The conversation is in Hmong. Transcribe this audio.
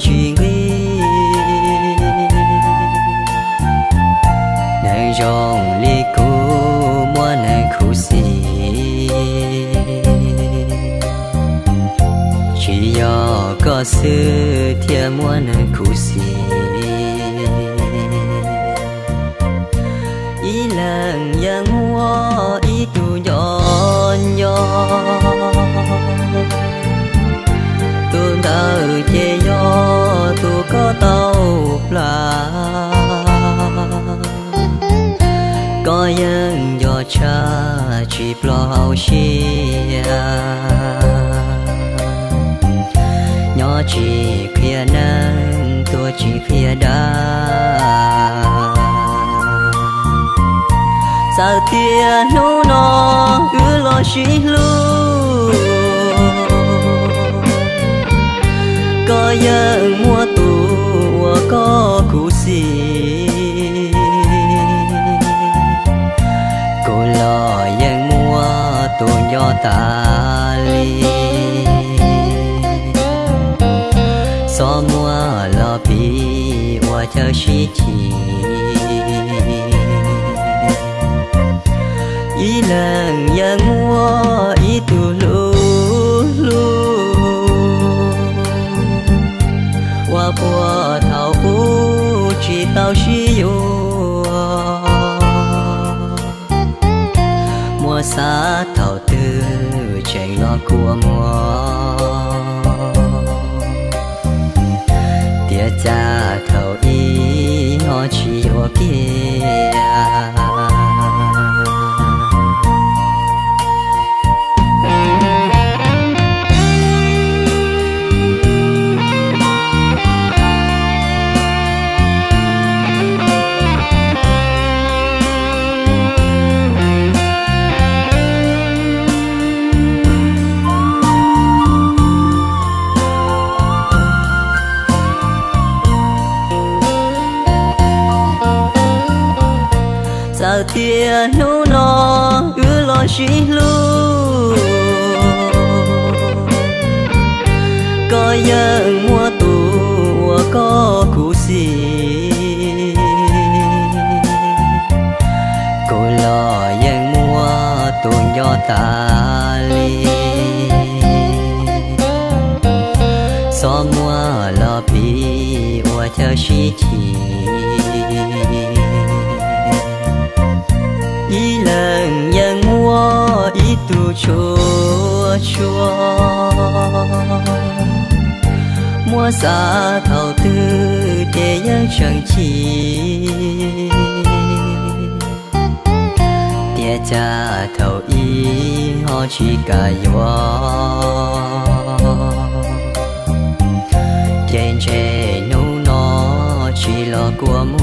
tsis nqig. Neeg zoo li kuv muaj neeg khuv xim, tsis yog koj xwb thiaj muaj neeg khuv xim. Ib leeg yeej muaj ib tug nco nco, tus ntawd ces yog tus koj tau plam. Koj yeej nco tshaj tsis ploj hauv siab, nyob tsis qhia neeg tuag tsis qhia dab. Txawm tias hnub no wb los sib hlub, koj yeej muaj tus uas koj khuv xim. Kuv los yeej muaj tus nco tas li, txhob muab los piv ua chaw sib chim. Ib leeg yeej muaj ib tug hlub hlub, uas puag thaum ub tsis tau sib yuav. Muab xav thaum twg tseem los kua muag, tiam cas thaum ub ho tsis yuav kiag. Txawm tias hnub no wb los sib hlub, koj yeej muaj tus uas koj khuv xim. Kuv los yeej muaj tus nco tas li, txhob muab los piv ua chaw sib chim. Ib leeg yeej muaj ib tug tshua tshua, muab xav thaum twg ces yeej tseem chim. Tiam cas thaum ub ho tsis kam yuav, ces ntshe hnub no tsis los kua muag.